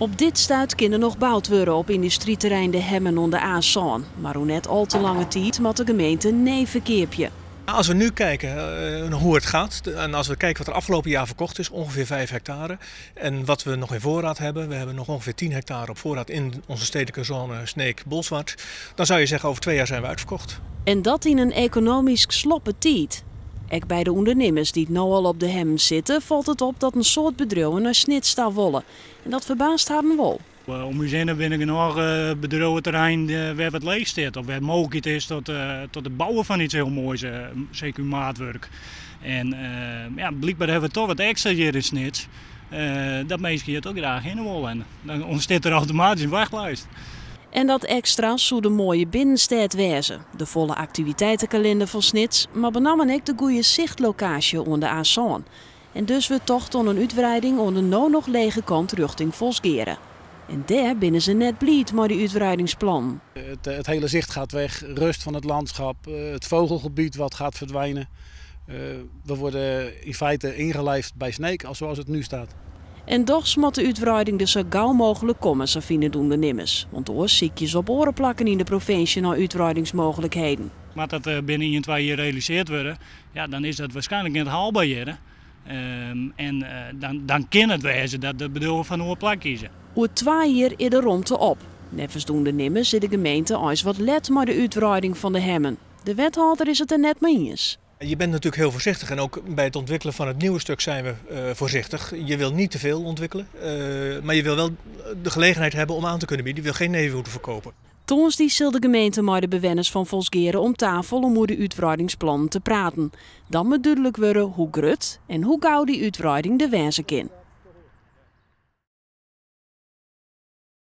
Op dit stuit kin der noch boud wurde op yndustryterrein De Hemmen oan de A7. Mar oer net al te lange tiid moat de gemeente nee ferkeapje. Als we nu kijken hoe het gaat en als we kijken wat er afgelopen jaar verkocht is, ongeveer 5 hectare. En wat we nog in voorraad hebben, we hebben nog ongeveer 10 hectare op voorraad in onze stedelijke zone Sneek-Bolsward. Dan zou je zeggen, over 2 jaar zijn we uitverkocht. En dat yn in ekonomysk sloppe tiid. Ek by de ûndernimmers dy't no al op De Hemmen sitte, falt it op dat in soad bedriuwen nei Snits ta wolle. En dat ferbaast harren wol. Om ús hinne binne genôch bedriuweterreinen wêr't wat leech stiet of wêr't mooglikheid is tot it bouwen fan iets hiel moais, CQ maatwurk. En ja, blykber hawwe we toch wat ekstra hjir yn Snits, dat minsken hjir toch graach hinne wolle. En dan ûntstiet der automatysk in wachtlijst. En dat ekstra soe de moaie binnenstêd wêze, de folle aktiviteitekalinder fan Snits, mar benammen ek de goede sichtlokaasje oan de A7. En dus wurdt tocht oan in útwreiding oan de no noch lege kant rjochting Folsgeare. En dêr binne se net bliid mei de útwreidingsplannen. Het hele zicht gaat weg, rust van het landschap, het vogelgebied wat gaat verdwijnen. We worden in feite ingelijfd bij Sneek, al zoals het nu staat. En dochs moat de útwreiding der sa gau mooglik komme, sa fine de ûndernimmers. Want oars sykje se op oare plakken yn de provinsje nei útwreidingsmooglikheden. Moat dat binnen ien, twa jier realisearre wurde, ja, dan is dat waarskynlik net haalber hjir. En dan kin it wêze dat de bedriuwen foar in oar plak kieze. Oer 2 jier is de romte op. Neffens de ûndernimmers is de gemeente eins wat let mei de útwreiding fan De Hemmen. De wethâlder is it der net mei iens. Je bent natuurlijk heel voorzichtig en ook bij het ontwikkelen van het nieuwe stuk zijn we voorzichtig. Je wil niet te veel ontwikkelen, maar je wil wel de gelegenheid hebben om aan te kunnen bieden. Je wil geen neven moeten verkopen. Tongersdei sil de gemeente mei de bewenners fan Folsgeare om tafel om oer de útwreidingsplannen te praten. Dan moat dúdlik wurde hoe grut en hoe gau dy útwreiding der wêze kin.